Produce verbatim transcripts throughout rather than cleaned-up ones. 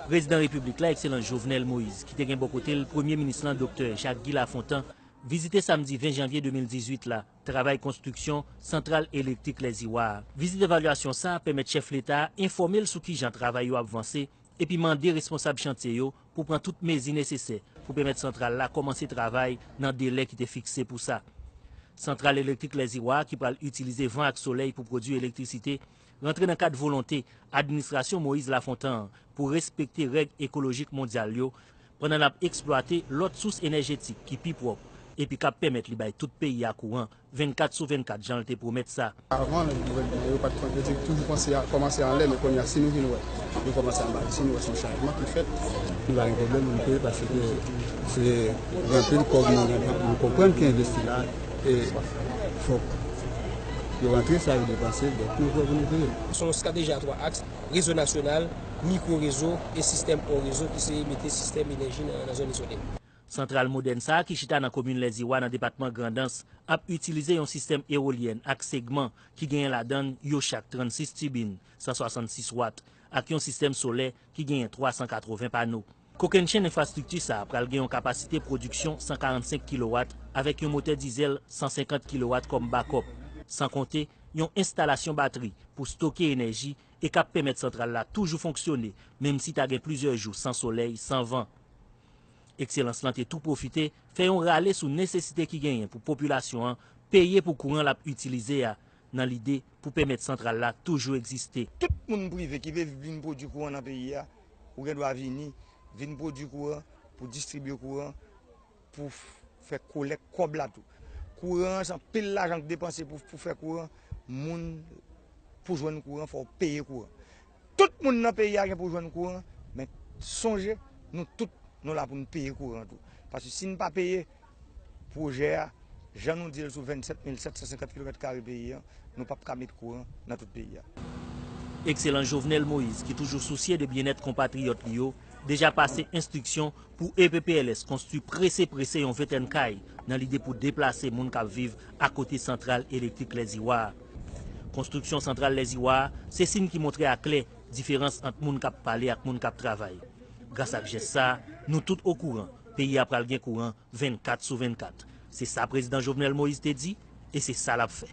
Prezidan Repiblik la, Ekselans Jovenel Moïse, ki te gen bò kote l Premye Minis lan, Doktè Jacques Guy Lafontant, vizite samdi ven janvye de mil dizuit la travay konstriksyon santral elektrik Lèziwa a. Vizit evalyasyon sa a pèmèt chèf Leta a enfòme l sou kijan travay yo ap vanse epi mande responsab chantye yo pou pran tout mezi nesesè pou pèmèt santral la kòmanse travay nan delè ki te fikse pou sa. Santral elektrik Lèziwa a, ki pral itilize van ak solèy pou pwodui elektrisite, rantre nan kad volonte administrasyon Moïse Lafontant an pou respekte règ ekolojik mondyal yo, pandan l ap eksplwate lòt sous enèjetik ki pi pwòp epi k ap pèmèt li bay tout peyi a kouran vennkat sou vennkat, jan l te pwomèt sa. Avan, lè gouvènman yo pa t, yo te toujou panse a kòmanse anlè, men kounye a, si nou vin wè, yo kòmanse anba, si nou wè se yon chanjman ki fèt. Nou pa gen pwoblèm, nou peye paske se gen anpil kòb nou, nou konprann ki envesti la, e fòk yo rantre sa yo depanse, donk nou prè pou nou peye. Se yon estrateji a twa aks, rezo nasyonal, mikwo rezo e sistèm on rezo ki se mete sistèm enèji nan, nan zòn izole. Santral modèn sa a ki chita nan komin Lèziwa nan depatman Grandans ap itilize yon sistèm ewolyèn ak segman ki genyen ladan l yo chak trannsis tibin, san swasannsis wat, ak yon sistèm solè ki genyen twa san katreven pano. Kokennchenn enfrastrikti sa a pral gen yon kapasite pwodiksyon san karannsenk kilowat avèk yon motè dizèl san senkant kilowat kòm bakòp, san konte yon enstalasyon batri pou stoke enèji e k ap pèmèt santral la toujou fonksyone, menm si ta gen plizyè jou san solèy, san van. Ekselans lan te tou pwofite fè yon rale sou nesesite ki genyen pou popilasyon an peye pou kouran l ap itilize a, nan lide pou pèmèt santral la toujou egziste. Tout moun prive ki vle vin pwodui kouran nan peyi a, ou gen dwa vini, vin pwodui kouran, pou distribye kouran, pou f-, fè kolèk kòb la tou. Kouran an, se anpil lajan k depanse pou, pou fè kouran. Moun, pou jwenn kouran, fò w peye kouran. Tout moun nan peyi a gen pou jwenn kouran, men sonje, nou tout, nou la pou n peye kouran tou. Paske si n pa peye, pwojè a, jan nou di l sou vennsèt mil sèt san senkant kilomèt kare peyi a, nou p ap ka met kouran nan tout peyi a. Ekselans Jovenel Moïse, ki toujou sousye de byennèt konpatriyòt li yo, deja pase enstriksyon pou E P P L S konstwi prese prese yon ventèn kay nan lide pou deplase moun k ap viv akote santral elektrik Lèziwa a. Konstriksyon santral Lèziwa a se siy ki montre aklè diferans ant moun k ap pale ak moun k ap travay. Gras ak jès sa a, nou tout okouran, peyi a pral gen kouran vennkat sou vennkat. Se sa Prezidan Jovenel Moïse te di, e se sa l ap fè.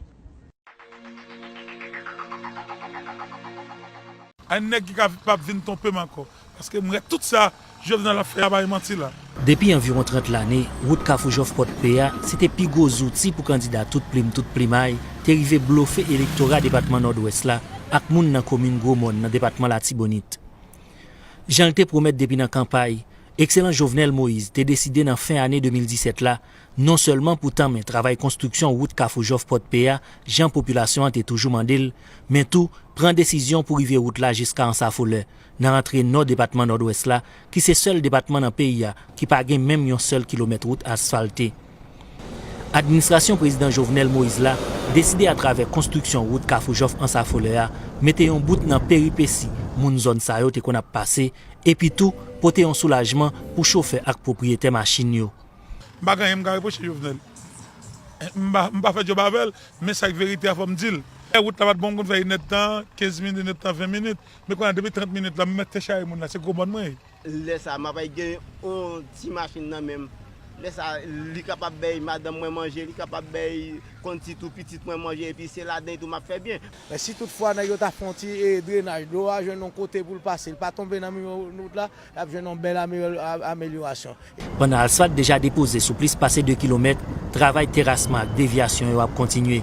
Ay nèg ki ka p ap vin twonpe m ankò. Paske m wè tout sa Jovenel ap fè a bay manti la. Depi anviwon trant lane, wout Kafou Jòf Pòdpe a, se te pi gwo zouti pou kandida tout plim tout plimay te rive blofe elektora depatman Nòdwès la ak moun nan komin Gwo Mòn nan depatman Latibonit. Jan l te pwomèt depi nan kanpay, Ekselans Jovenel Moïse te deside nan fen ane de mil disèt la, non sèlman pou tanmen travay konstriksyon wout Kafou Jòf Pòdpe a, jan popilasyon an te toujou mande l, men tou pran desizyon pou rive wout la jiska Ansafolè, nan rantre nò depatman Nòdwès la, ki se sèl depatman nan peyi a ki pa gen menm yon sèl kilomèt wout asfalte. Administrasyon Prezidan Jovenel Moïse la deside atravè konstriksyon wout Kafou Jòf Ansafolè a mete yon bout nan peripesi moun zòn sa yo te konn ap pase, epi tou pote yon soulajman pou chofè ak pwopriyetè machin yo. M pa gen anyen m ka repwoche Jovenel. M pa, m pa fè djòb avè l, men sa k verite a fò m di l. Lè wout la pa t bon, m konn fè inèdtan, kenz minit, inèdtan, ven minit. Men kounye a depi trant minit la, m mèt te chaje moun la, se Gwo Mòn mwen ye. Lè sa a, m ap al gen yon ti machin nan men m. Lè sa a, li kapab bay madanm mwen manje, li kapab bay konn ti tou pitit mwen manje, epi se ladan tou m ap fè byen. Men si toutfwa nèg yo ta fè yon ti, e, drenaj, dlo a jwenn yon kote pou l pase, li pa tonbe nan mitan wout la, l ap jwenn yon bèl amelyò-, a-, amelyorasyon. Pandan asfalt deja depoze sou plis pase de kilomèt, travay terasman ak devyasyon yo ap kontinye,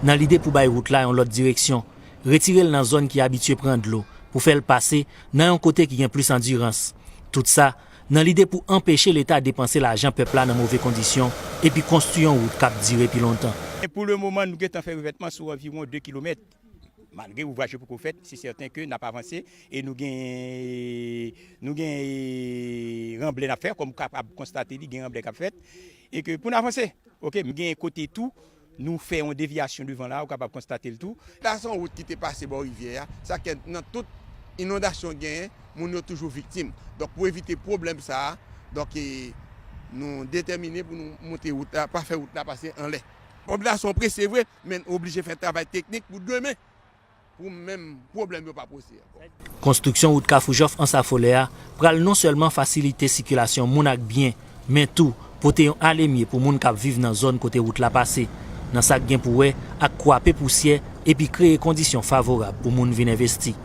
nan lide pou bay wout la yon lòt direksyon, retire l nan zòn ki abitye pran dlo, pou fè l pase nan yon kote ki gen plis andirans. Tout sa, nan lide pou anpeche Leta depanse lajan pèp la nan move kondisyon, epi konstwi yon wout k ap dire pi lontan. E pou le moman, nou gentan fè revètman sou anviwon de kilomèt. Malgre ouvraj yo poko fèt, se sèten ke n ap avanse e nou gen, nou gen, e, ranblè n ap fè, kòm w kapab konstate li, gen ranblè k ap fèt, e ke pou n avanse, oke, m gen kote tou, nou fè yon devyasyon devan la, ou kapab konstate l tou. La se yon wout ki te pase bò rivyè a, sa fè nan tout inondasyon genyen, moun yo toujou viktim. Donk, pou evite pwoblèm sa a, donk, e, nou detèmine pou nou monte wout la, pa fè wout la pase anlè. Popilasyon prese vre, men nou oblije fè travay teknik pou demen. pou menm pwoblèm yo pa poze ankò. Konstriksyon wout Kafou Jòf Ansafolè a pral non sèlman fasilite sikilasyon moun ak byen, men tou pote yon alemye pou moun k ap viv nan zòn kote wout la pase, nan sa k gen pou wè ak kwape pousyè epi kreye kondisyon favorab pou moun vin envesti.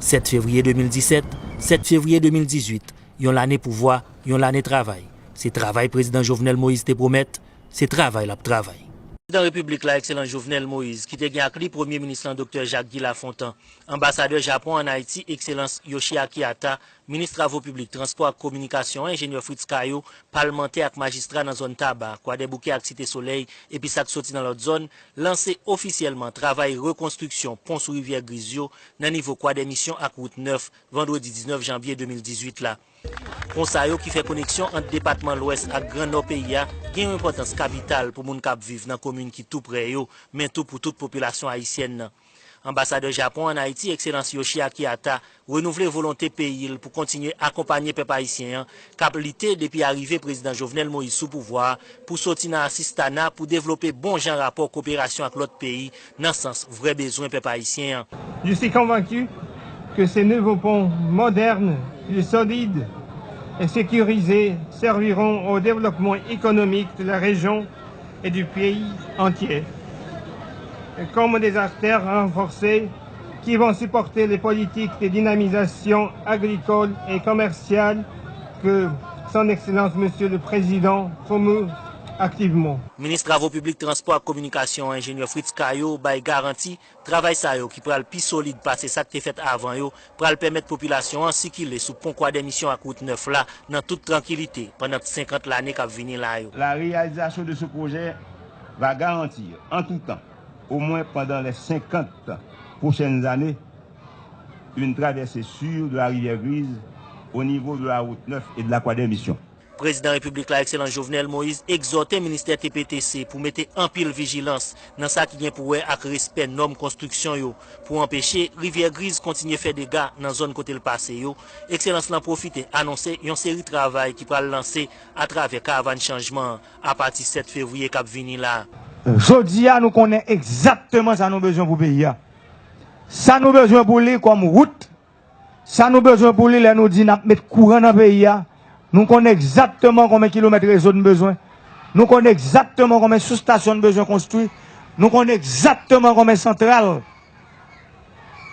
Sèt fevriye de mil disèt, sèt fevriye de mil dizuit, yon lane pouvwa, yon lane travay. Se travay Prezidan Jovenel Moïse te pwomèt, se travay l ap travay. Prezidan Repiblik la, Ekselans Jovenel Moïse, ki te gen ak li Premye Minis lan, Doktè Jacques Guy Lafontant, Anbasadè Japon ann Ayiti, Ekselans Yoshiaki Hata, Minis Travo Piblik, Transpò ak Kominikasyon an, Enjenyè Fritz Caillaux, palmantè ak majistra nan zòn Taba, Kwadèboukè ak Site Solèy, epi sa k soti nan lòt zòn, lanse ofisyèlman travay rekonstriksyon pon sou Rivyè Griz yo nan nivo Kwadèmisyon ak Wout Nèf, vandredi diznèf janvye de mil dizuit la. Pon sa yo ki fè koneksyon ant depatman Lwès ak Gran Nò peyi a gen yon enpòtans kapital pou moun k ap viv nan komin ki tou prè yo, men tou pou tout popilasyon ayisyèn nan. Anbasadè Japon ann Ayiti, Ekselans Yoshiaki Hata, renouvle volonte peyi l pou kontinye akonpanye pèp ayisyen an k ap lite depi arive Prezidan Jovenel Moïse sou pouvwa a pou soti nan asistana pou devlope bon jan rapò koperasyon ak lòt peyi nan sans vrè bezwen pèp ayisyen an. Je suis convaincu que ces nouveaux ponts modernes, plus solides et sécurisés serviront au développement économique de la région et du pays entier, comme des artères renforcées qui vont supporter les politiques de dynamisation agricole et commerciale que Son Excellence Monsieur le Président promeut activement. Minis Travo Piblik, Transpò ak Kominikasyon an, Enjenyè Fritz Caillaux, bay garanti travay sa yo ki pral pi solid pase sa k te fèt avan yo pral pèmèt popilasyon an sikile sou pon Kwadèmisyon ak Wout Nèf la nan tout trankilite pandan senkant lane k ap vini la yo. La réalisation de ce projet va garantir, en tout temps, au moins pendant les cinquante prochaines années, une traversée sûre de la rivière Grise au niveau de la route neuf et de la Kwadèmisyon. Prezidan Repiblik la, Ekselans Jovenel Moïse, egzòte ministè T P T C pou mete anpil vijilans nan sa ki gen pou wè ak respè nòm konstriksyon yo, pou anpeche Rivyè Griz kontinye fè dega nan zòn kote l pase yo. Ekselans lan pwofite anonse yon seri travay ki pral lanse atravè Karavàn Chanjman an apati sèt fevriye k ap vini la. Jodi a, nou konnen egzakteman sa nou bezwen pou peyi a. Sa nou bezwen pou li kòm wout, sa nou bezwen pou li lè nou di n ap met kouran nan peyi a, nou konnen egzakteman konbyen kilomèt rezo n bezwen, nou konnen egzakteman konbyen soustasyon n bezwen konstwi, nou konnen egzakteman konbyen santral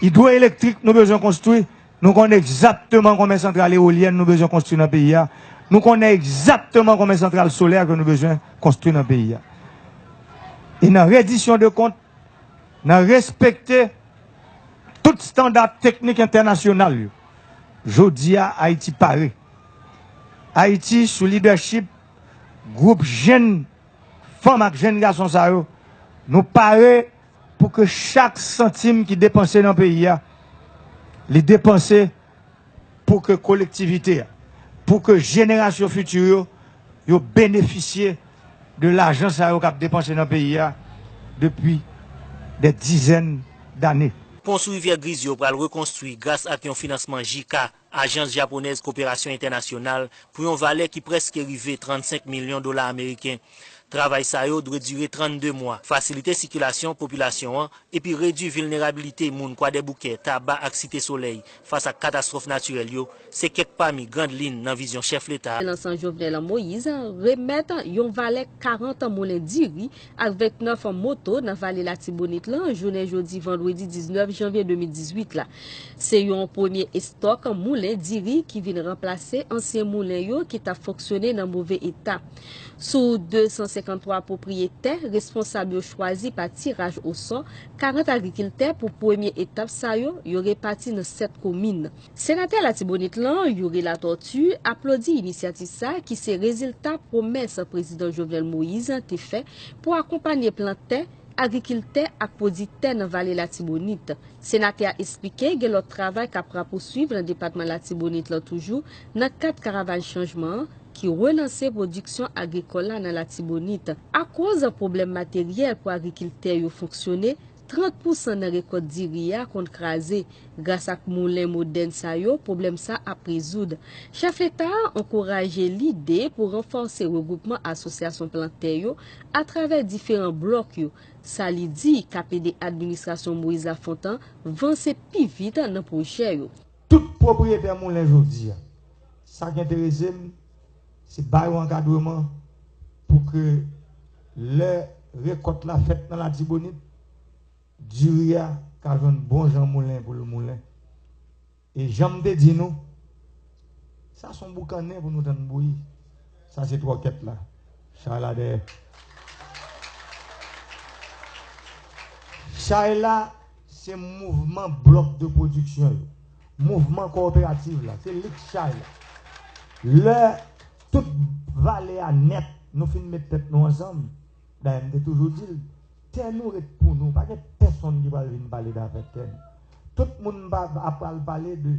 idwoelektrik nou bezwen konstwi, nou konnen egzakteman konbyen santral ewolyèn nou bezwen konstwi nan peyi a, nou konnen egzakteman konbyen santral solè ke nou bezwen konstwi nan peyi a. E nan redisyon de kont, nan respekte tout estanda teknik entènasyonal yo, jodi a Ayiti pare. Ayiti, sou lidèchip gwoup jèn fanm ak jèn gason sa yo, nou pare pou ke chak santim ki depanse nan peyi a, li depanse pou ke kolektivite a, pou ke jenerasyon fiti yo, yo benefisye de lajan sa yo k ap depanse nan peyi a depi dè dizèn dane. Pon sou Rivyè Griz yo pral rekonstwi gras ak yon finansman J I C A, Ajans Japonèz Koperasyon Entènasyonal, pou yon valè ki prèske rive trannsenk milyon dola ameriken. Travay sa yo dwe dire trannde mwa, fasilite sikilasyon popilasyon an epi redui vilnerabilite moun Kwadèboukè, Taba ak Site Solèy fas ak katastwòf natirèl yo, se kèk pami grand lin nan vizyon chèf leta a. Ekselans Jovenel Moïse remèt yon valè karant moulen diri ak vennèf moto nan Vale Latibonit lan jounen jodi vandredi diznèf janvye de mil dizuit la. Se yon premye estòk moulen diri ki vin ranplase ansyen moulen yo ki t ap fonksyone nan move eta. Sou de san senkanntwa pwopriyetè, responsab yo chwazi pa tiraj osò karant agrikiltè pou premye etap sa yo, yo repati nan sèt komin. Senatè Latibonit lan, Youri Latortue, aplodi inisyativ sa ki se rezilta pwomès Prezidan Jovenel Moïse te fè pou akonpanye plantè, agrikiltè ak pwodiktè nan Vale Latibonit. Senatè a esplike gen lòt travay k ap rapouswiv nan depatman Latibonit lan toujou nan kad Karavàn Chanjman an ki relanse pwodiksyon agrikòl la nan Latibonit. Akoz pwoblèm materyèl pou agrikiltè yo fonksyone, trant pousan nan rekòt diri a konn kraze. Gras ak moulen modèn sa yo, pwoblèm sa ap rezoud. Chèf Leta a ankouraje lide pou ranfòse regwoupman asosyasyon plantè yo atravè diferan blòk yo, sa li di k ap ede administrasyon Moïse Lafontant vanse pi vit nan pwojè yo. Tout pwopriyetè moulen jodi a, sa k enterese m, se ba yo ankadreman pou ke lè rekòt la fèt nan Latibonit, diri a ka jwenn bon jan moulen pou l moulen. E jan m te di nou, sa se yon boukannen pou nou tann bouyi. Sa se twòkèt la. Chay la dèyè. Chay la, se mouvman blòk de pwodiksyon yo. Mouvman kowoperativ la, se li k chay la. Lè tout vale a nèt, nou fin met tèt nou ansanm, dayè m te toujou di l, tè nou ret pou nou, pa gen pèsonn ki pral vin pale d afè tè nou. Tout moun pa ap pral pale de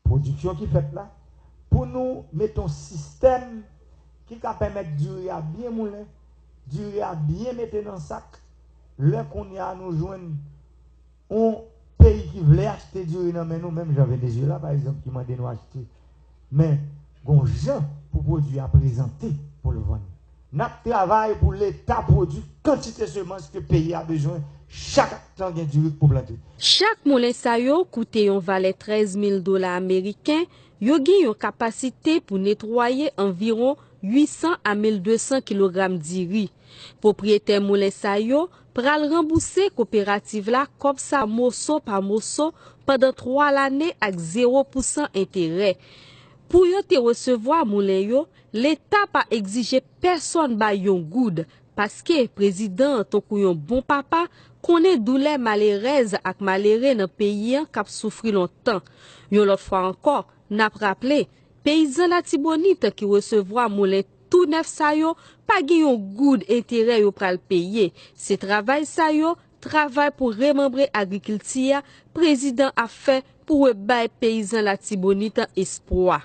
pwodiksyon ki fèt la, pou nou mete yon sistèm ki ka pèmèt diri a byen moulen, diri a byen mete nan sak. Lè kounye a nou jwenn yon peyi ki vle achte diri nan men nou, menm jan Venezuela, pa egzanp, ki mande nou achte. Men, gon jan pou pwodui a prezante pou l vann. N ap travay pou Leta pwodui kantite semans ke peyi a bezwen chak tan gen diri k pou plante. Chak moulen sa yo koute yon valè trèz mil dola ameriken, yo gen yon kapasite pou netwaye anviwon uit san a mil de san kilogram diri. Pwopriyetè moulen sa yo pral ranbouse koperativ la kòb sa moso pa moso pandan twa lane ak zewo pousan enterè. Pou yo te resevwa moulen yo, Leta pa egzije pèsonn bay yon goud, paske prezidan an, tankou yon bon papa, konnen doulè malerèz ak malere nan peyi an k ap soufri lontan. Yon lòt fwa ankò, n ap raple, peyizan Latibonit ki resevwa moulen tou nèf sa yo pa gen yon goud enterè yo pral peye. Se travay sa yo, travay pou remanbre agrikilti a, prezidan ap fè pou rebay peyizan Latibonit an espwa.